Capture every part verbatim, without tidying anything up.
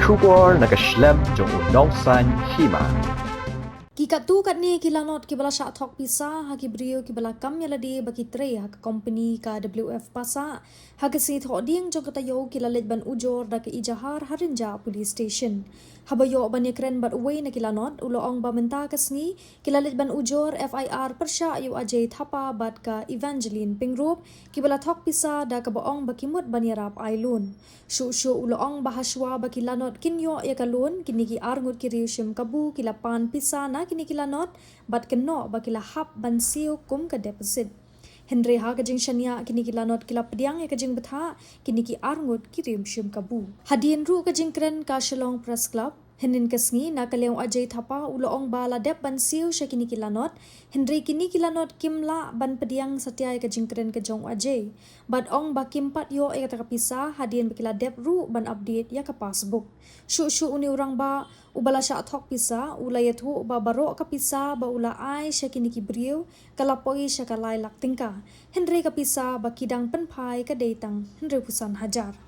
Khubor na ka shlem jong u nongsan hima. Ki katto katne ki lanot kiba la shah thok pisa ha ki briew kiba la kam ïa lade ba ki trei ha ka kompani ka W F Pasa ha ka sngi Thohdieng jong ka taïew ki la leit ban ujor da ka ejahar ha Rynjah Police Station. Haba ïoh ban ïakren bad uwei na ki lanot u la ong ba mynta ka sngi ki la leit ban ujor F I R pyrshah ïa u Ajay Thapa bad ka Evangeline Pyngrope kiba la thok pisa da kaba ong ba ki mut ban ïarap ai loan. Shuh shuh u la ong ba hashwa ba ki lanot kin ïoh ïa ka loan, kine ki arngut ki riewshim kabu ki la pan pisa na kine ki lanot bad kynnoh ba ki la hap ban siew kum ka deposit. Hynrei ha ka jingshaniah kine ki lanot ki la pdiang ïa ka jingbthah kine ki arngut ki riewshim kabu. Hadien ruh ka jingkren ka Shillong Press Club hynnin ka sngi, na ka liang u Ajay Thapa u la ong ba la dep ban siew sha kine ki lanot, hynrei kine ki lanot kim lah ban pdiang satia ïa ka jingkren ka jong u Ajay bad ong ba kim pat ïoh ïa kata ka pisa hadien ba ki la dep ruh ban update ïa ka passbook. Shuh shuh une u rangbah uba la shah thok pisa u la ïathuh ba baroh ka pisa ba u la ai sha kine ki briew ka la poi sha ka lai lak tyngka, hynrei ka pisa ba ki dang pynphai ka dei tang hynriewphew san hajar.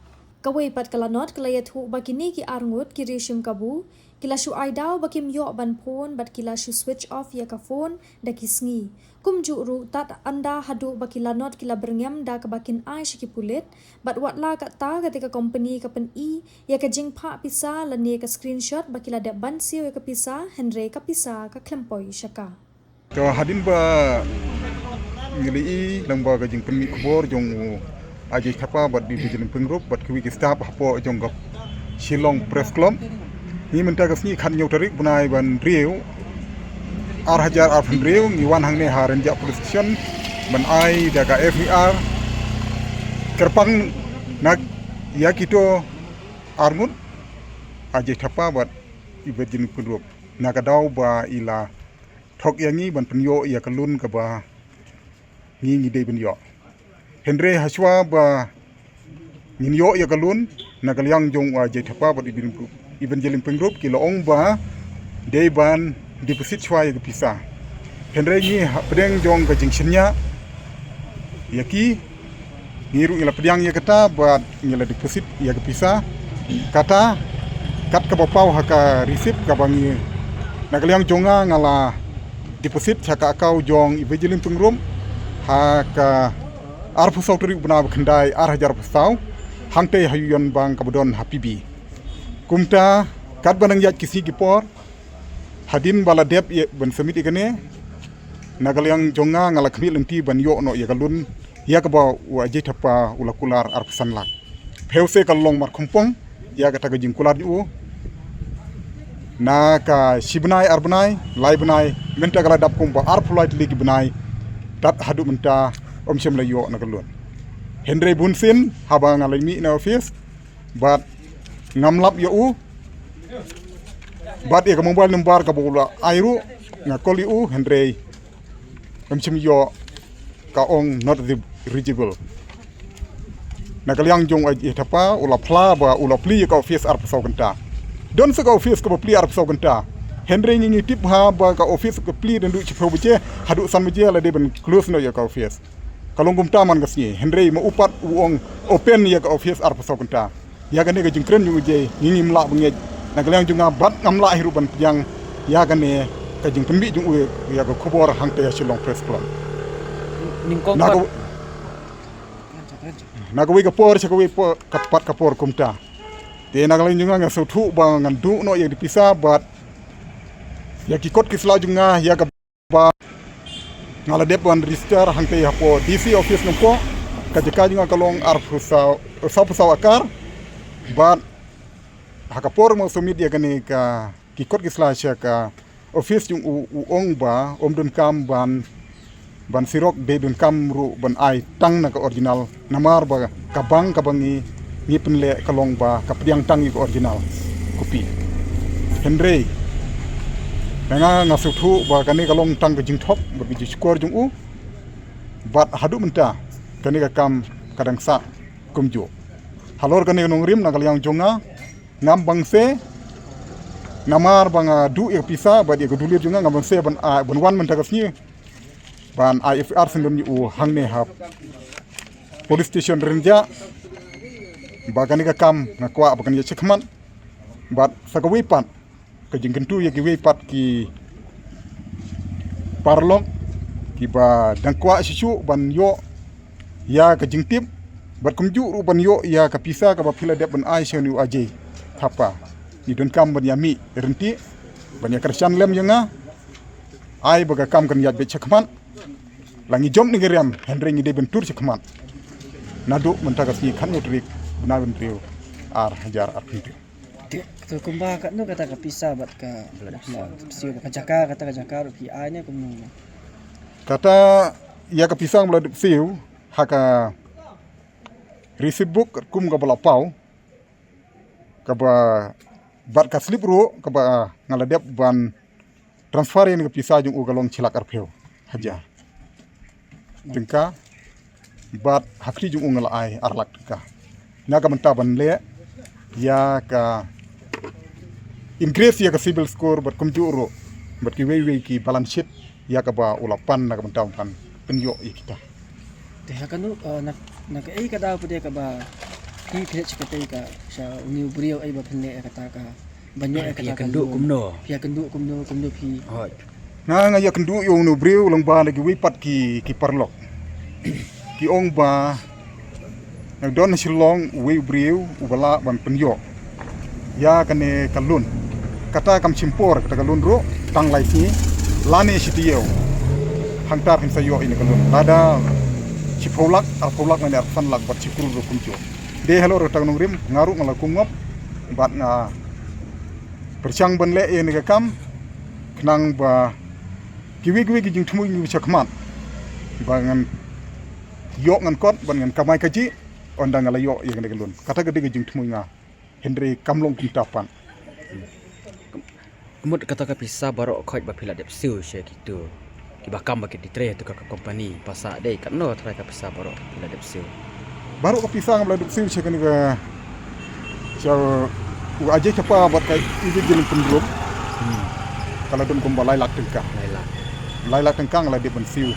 Kawei pat ka lanot ka la ïathuh ba kine ki arngut ki riewshim kabu ki la shu ai daw ba kim ïoh ban phone bad ki la shu switch off ïa ka phone da ki sngi. Kumjuh ruh tad ynda haduh ba ki lanot ki la byrngem da kaba kin ai sha ki pulit bad watla katta kata ka kompani ka pyni ïa ka jingphah pisa lane ka screenshot ba ki la dep ban siew ïa ka pisa, hynrei ka pisa ka khlem poi sha ka. To hadien ba ngi la ïohi lyngba ka jingpynmih khubor jong u Ajay Thapa bad Evangeline Pyngrope bad kiwei ki staff hapoh jong ka Shillong Press Club. Ngi mynta ka sngi khathynñiew tarik bnai ba hynriew ar hajar arphew hynriew ngi wan hangne ha Rynjah Police Station ban ai da ka F I R kyrpang na ïa kito arngut Ajay Thapa bad Evangeline Pyngrope na ka daw ba i la thok ïa ngi ban pynïoh ïa ka loan kaba ngi ngi dei ban ïoh. Hynrei hashwa ba ngin ïoh ïa ka loan na ka liang jong u Ajay Thapa bad Evangeline Pyngrope ki la ong ba dei ban deposit shwa ïa ka pisa. Hynrei ngi hapdeng jong ka jingshaniah ïa ki ngi ruh ngi la pdiang ïa kata bad ngi la deposit ïa ka pisa. Kata kat kaba paw ha ka receipt kaba ngi na ka liang jong nga nga la deposit ha ka account jong Evangeline Pyngrope ha ka arphew saw tarik bnai ba khyndai ar hajar arphew saw hangtei ha Union Bank kaba don ha P B. Kumta katba nang ïaid ki sngi ki por hadien ba la dep ïa ban submit ïa kane na ka liang jong nga nga la khmih lynti ban ïoh noh ïa ka loan ïa kaba u Ajay Thapa u la kular arphew san lak. Phew se ka long markhumpong ïa kata ka jingkular jong u. Na ka shi bnai ar bnai lai bnai mynta ka la dap kumba arphew lai tylli ki bnai tad haduh mynta ym shym la ïoh na ka loan. Hynrei bunsien haba nga la mih na office bad ngam lap ïa u bad ïa ka mobile number kaba u la ai ruh nga call ïa u hynrei ym shym ïoh, ka ong not reachable. Na ka liang jong u Ajay Thapa u la phla ba u la plie ïa ka office arphew saw kynta. Don sa ka office kaba plie arphew saw kynta. Hynrei ngi ngi tip ha ba ka office ka plie naduh shiphew baje haduh san baje la dei ban close noh ïa ka office. Ka long kumta man ka sngi hynrei ma u pat u ong open ïa ka office arphew saw kynta. Ïa kane ka jingkren jong u Ajay ngi ngim lah ban ngeit na ka liang jong nga bad ngam lah hi ruh ban pdiang ïa kane ka jingpynmih jong u ïa ka khubor hangta ïa Shillong Press Club. Nyngkong na ka, na kawei ka por sha kawei por ka pat ka por kumta. Te na ka liang jong nga nga sngewthuh ba ngan duh noh ïa ka pisa bad ïa ki kot ki sla jong nga ïa ka ba nga la dep ban register hangtei hapoh D C office nongpoh ka jaka jong nga ka long arphew saw, saw phew saw akar. Bad ha ka por ma submit ïa kane ka ki kot ki sla sha ka office jong u u ong ba ym donkam ban ban xerox dei donkam ruh ban ai tang na ka original. Namar ba ka bank kaba ngi ngi pynleh ka long ba ka pdiang tang ïa ka original copy. Hynrei nga nga sngewthuh ba kane ka long tang ka jingthok bad ka jingshukor jong u. Bad haduh mynta kane ka kam ka dang sah kumjuh. Halor kane ka nongrim na ka liang jong nga ngam bang se namar ba nga duh ïa ka pisa bad ïa ka dulir jong nga ngam bang se ban, ah, ban wan mynta ka sngi ban ai F I R syndon ïa u hangne ha police station Rynjah. Ba kane ka kam nga kwah ba kan ïa shikmat Bad sa kawei pat, ka jingkyntu ïa kiwei pat ki paralok kiba dang kwah shisha ban ïoh ïa ka jingtip, bad kumjuh ruh ban ïoh ïa ka pisa kaba phi la dep ban ai sha une u Ajay Thapa. Ngi donkam ban ïa mih ryntih, ban ïa kyrshan lem ïa nga, ai ba ka kam kan ïaid beit shakhmat. La ngi jop ne ngi rem, hynrei ngi dei ban tur shakhmat. Naduh mynta ka sngi khathynñiew tarik bnai ba hynriew, ar hajar arphew hynriew. Te, te kumba katno kata ka pisa bad ka, ka, ka jaka, kata ka jaka ruh phi ai ne kumno? Kata ïa ka pisa ba la dep siew ha ka receipt book kum kaba la paw, kaba bad ka slip ruh kaba nga la dep ban transfer ïa ka pisa jong u ka long shi lak arphew hajar tyngka, bad ha kti jong u nga la ai ar lak tyngka. Na ka bynta ban leh ïa ka increase ïa ka CIBIL score bad kumjuh ruh bad kiwei wei ki balance sheet ïa kaba u la pan na ka bynta ban pynïoh ïa kita. Te ha kano, eh, na, na kaei ka daw pat de kaba phi phi leit sha katei ka, sha une u briew, ei ba phin leh ïa kata ka, ban ïoh ïa kata ka loan? Phi ïakynduh kumno? Phi ïakynduh kumno, kumno phi? Hooid. Nga, nga ïakynduh ïa une u briew lyngba na kiwei pat ki, ki paralok. Ki ong ba na don ha Shillong uwei u briew uba lah ban pynïoh ïa kane ka loan. Kata kam shim por kata ka loan ruh, tang lai sngi lane shi taïew. Hangta phin sa ïoh ïa kane ka loan. Lada shiphew lak, arphew lak lane arphew san lak bad shi klur ruh kumjuh. Dei halor kata ka nongrim, nga ruh nga la kum ngop bad nga pyrshang ban leh ïa kane ka kam, khnang ba kiwei kiwei ki jingthmu ngi shakhmat ba ngan ïoh ngan kot, ban ngan kamai kajih, ynda nga la ïoh ïa kane ka loan. Kata ka dei ka jingthmu nga. Hynrei kam long kumta pat. Ka mut kata ka pisa baroh khoit ba phi la dep siew sha kitu kiba kam ba ki trei ha tu ka company, pisa dei katno trai ka pisa baroh phi la dep siew? Baroh ka pisa nga la dep siew sha kane ka, sha u Ajay Thapa bad ka Evangeline Pynrop. Hmm. Ka la don kumba lai lak tyngka. Lai lak. Lai lak tyngka nga la dep ban siew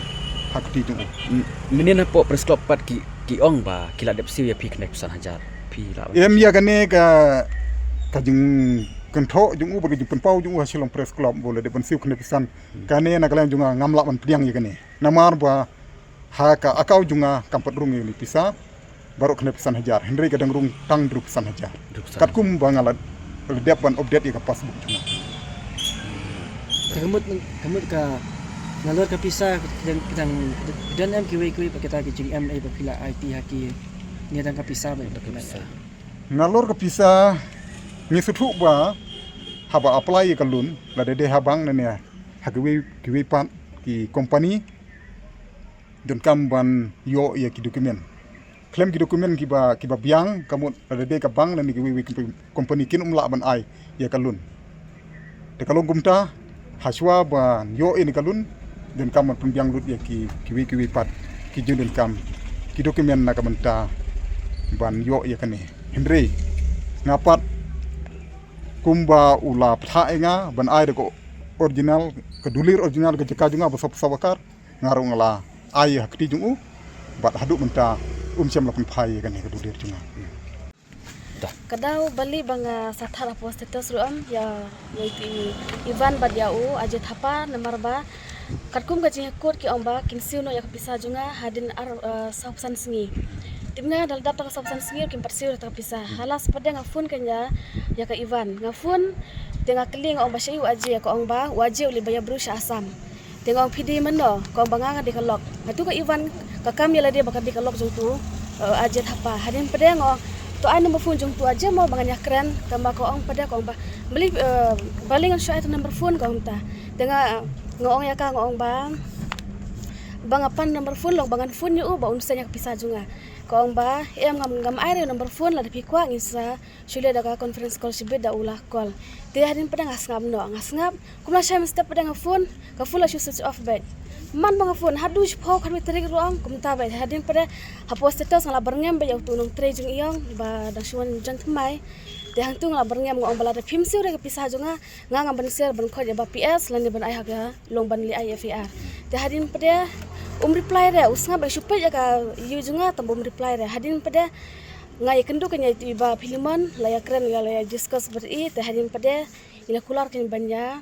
ha kti jong u. M-, mynhynnin hapoh press club pat ki, ki ong ba ki la dep siew ïa phi khyndai phew san hajar. Phi la em ïa kane ka, ka jingkynthoh jong u bad ka jingpynpaw jong u ha Shillong Press Club ba u la dep ban siew khyndai phew san. Hmm. Kane na ka liang jong nga ngam lah ban pdiang ïa kane. Namar ba ha ka account jong nga kam pat rung ïa kane pisa baroh khyndai phew san hajar, hynrei ka dang rung tang hynriew phew san hajar. Hynriew phew san. Katkum ba nga la dep ban update ïa ka passbook jong nga. Te ka mut, ka mut ka nalor ka pisa ka dang, ka dang, ka don em kiwei kiwei pat kita ki jingem ei ba phi la aiti ha ki, ne tang ka pisa ba? Tang ka pisa. Nalor ka pisa ngi sngewthuh ba haba apply ïa ka loan, lada dei ha bank ne ne ha kiwei kiwei pat ki company, donkam ban ïoh ïa ki document. Khlem ki document kiba, kiba biang, ka mut lada dei ka bank lane kiwei kiwei ki company kin ym lah ban ai ïa ka loan. Te ka long kumta, hashwa ban ïoh ïa kane ka loan, donkam ban pynbiang lut ïa ki, kiwei kiwei pat ki jingdonkam ki document na ka bynta ban ïoh ïa kane. Hynrei nga pat kumba u la pynthah ïa nga ban ai da ka original, ka dulir original ka jaka jong nga ba sop sop akar, nga ruh nga la ai ha kti jong u, bad haduh mynta um shym la pynphai ïa kane ka dulir jong nga. Ka daw bali ba nga sa thad hapoh status ruh em ïa, ïa i Ivan bad ïa u Ajay Thapa, namar ba katkum ka jingïakut ki ong ba kin siew noh ïa ka pisa jong nga hadien ar, eh, saw phew san sngi. Te nga da la dap ta ka saw phew san sngi kim pat siew ta ka pisa. Hala sa pat de nga phone kane ïa, ïa ka Ivan. Nga phone, te nga kylli nga ong ba shaei u Ajay, ka ong ba u Ajay u leit ba ïa briew sha Assam. Te nga ong phi dei mano, ka ong ba nga nga dei ka lok. Hatu ka Ivan ka kam ïa lade ba ka dei ka lok jong tu, eh, Ajay Thapa. Hadien pat de nga ong to ai number phone jong tu Ajay mo ba ngan ïakren, tangba ka ong pat de ka ong ba bali, eh, bali ngan shu ai ta number phone ka ong ta. Te nga, nga ong ïa ka nga ong ba, ba nga pan number phone long ba ngan phone ïa u ba un send ïa ka pisa jong nga. Ka ong ba em ngam, ngam ai re number phone, lada phi kwah ngin sa shu leh da ka conference call shibit da u la call. Te hadien pat de nga sngap noh, nga sngap. Kumba shai mynstep pat de nga phone, ka phone la shu switch off beit. Man ba nga phone haduh shiphew khatwei tarik ruh ong kumta beit. Hadien pat de hapoh status nga la byrngem beit ïa utu u nongtrei jong i ong ba dang shu wan jan thymmai. Te hangtu nga la byrngem nga ong ba lada phim siew re ka pisa jong nga, nga ngam ban sher ban khot ïa ba P S lane ban ai ha ka long ban leit ai F I R. Te hadien pat de um reply re, u sngap beit shu peit ïa ka ïew jong nga tangba um reply re. Hadien pat de Nga ïa kynduh kane ïa i Bah Philemon, la ïa kren, la ïa discuss bad i, te hadien pat de ngi la kular kane ban ïa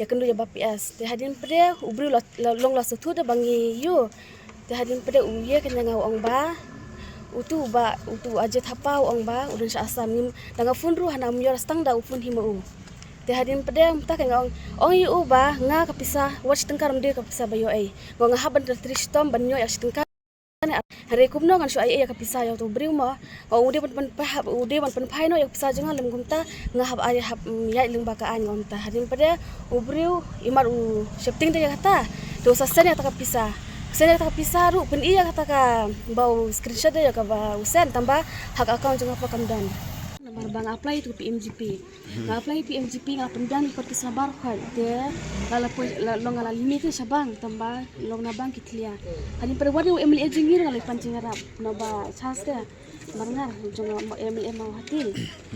ïa kynduh ïa Bah P S. Te hadien pat de u briew la, la long la sngewthuh da ba ngi ïoh. Te hadien pat de u ïa kane nga ong ba utu u Bah, utu u Ajay Thapa u ong ba u don sha Assam. Ngim, da nga phone ruh hana um ïoh, tang da u phone hi ma u. Te hadien pat de mynta ka nga ong, ong ïa u ba nga ka pisa wat shi tyngka ruh ym dei ka pisa ba ïoh ei. Nga ong nga hap ban trei shitom ban ïoh ïa shi tyngka. Hynrei kumno ngan shu ai ei ïa ka pisa ïa utu u briew mo. Nga ong u dei ban pyn, u dei ban pynphai noh ïa ka pisa jong nga, lem kumta nga hap ai, hap, mm, ïaid lyngba ka aiñ, nga ong kumta. Hadien pat de u briew i mat u sheptieng de ïa kata. Te u sa send ïa kata ka pisa. Send ïa kata ka pisa ruh, pyni ïa kata ka ba u screenshot de ïa ka ba u send, tang ba ha ka account jong nga pat kam don. Namar ba nga apply ïa utu u P M G P. Nga apply P M G P, nga la pynbiang ïa ki kot ki sla baroh khoit te, la, la poi, la long nga la lyngngoh te shabank, tang ba long na bank ki thlia. Hadien pat de wat ïa u M L A jong ngi ruh nga la pan jingïarap, naba Charles te Marngar, jong u M L A Mawhati.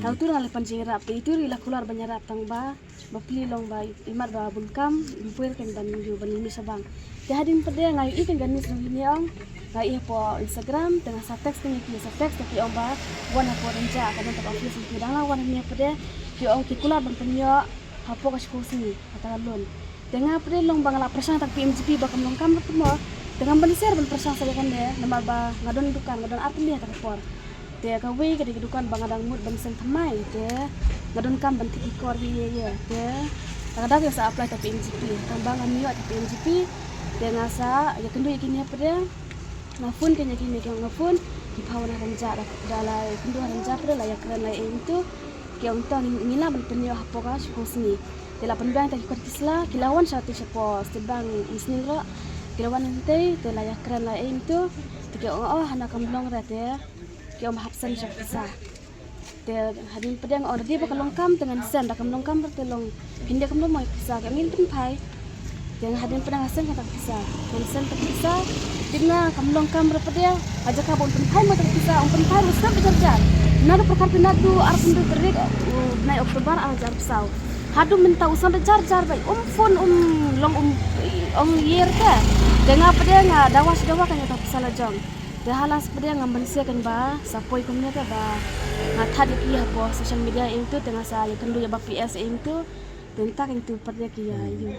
Te utu ruh nga la pan jingïarap, te itu ruh i la kular ban ïarap, tang ba bapli long ba i mat ba bun kam, ym poi ruh ken ban ïoh ban lyngngoh shabank. Te hadien pat de nga ïohi kane ka news jong kine ong, nga ïohi hapoh Instagram, te nga sa text kane ïa ki, sa text ïa ki, ong ba wan hapoh Rynjah, ka don kata ka office, ki dang la wan hangne pat de ki ong ki kular ban pynïoh hapoh ka shiphew sngi kata ka loan. Te nga pat de long ba nga la pyrshang ïa kata ka P M G P ba kam long kam ruh mo. Te ngam banse ban pyrshang sa ïa kane, namar ba nga don dukan, nga don ar tylli ha kata ka por. Te kawei ka dei ka dukan ba nga dang mut ban seng thymmai, te nga donkam ban thik ïa ki kor hi ïa ïa. Te nga dang ïa sa apply ïa ka P M G P, tang ba ngam ïoh ïa ka P M G P. Te nga sa ïa kynduh ïa kine pat de, nga phone kane ïa kine, ki ong nga phone, ki pha wan ha Rynjah, da, da la ïa kynduh ha Rynjah pat de la ïa kren la ïa ei mynta. Ki ong to ngi, ngi lah ban pynïoh hapoh ka shiphew sngi. Te la pynbiang ïa kita ki kot ki sla, ki la wan sha te shapoh State Bank mynsngi ruh. Ki la wan hangtei, te la ïa kren la ïa ei mynta. Te ki ong oh hana kam long re te. Ki ong ba hap send sha pisa. Te hadien pat de nga ong da dei ba ka long kam te ngan send, da kam long kam ruh te long. Phin dei kam long mo ïa pisa, ki ong ngin pynphai. Te nga hadien pat de nga send kata ka pisa. Ngan send kata ka pisa. Te nga kam long kam ruh pat de, ha jaka ba un pynphai mo kata ka pisa, un pynphai ruh sngap da jar jar. Naduh pyrkhat naduh arphew hynriew tarik u bnai October ar hajar arphew saw. Haduh mynta u sngap da jar jar beit, um phone, um long, um ong ïer te. Te nga pat de nga dawa shi dawa kane kata ka pisa la jong. Te ha last pat de ngam banse kan ba sa poi kumne te ba nga thad ïa ki hapoh social media ïa ïing tu, te nga sa ïa kynduh ïa Bah P S ïa ïing tu. Te mynta kan tu pat de ki ïa ïoh.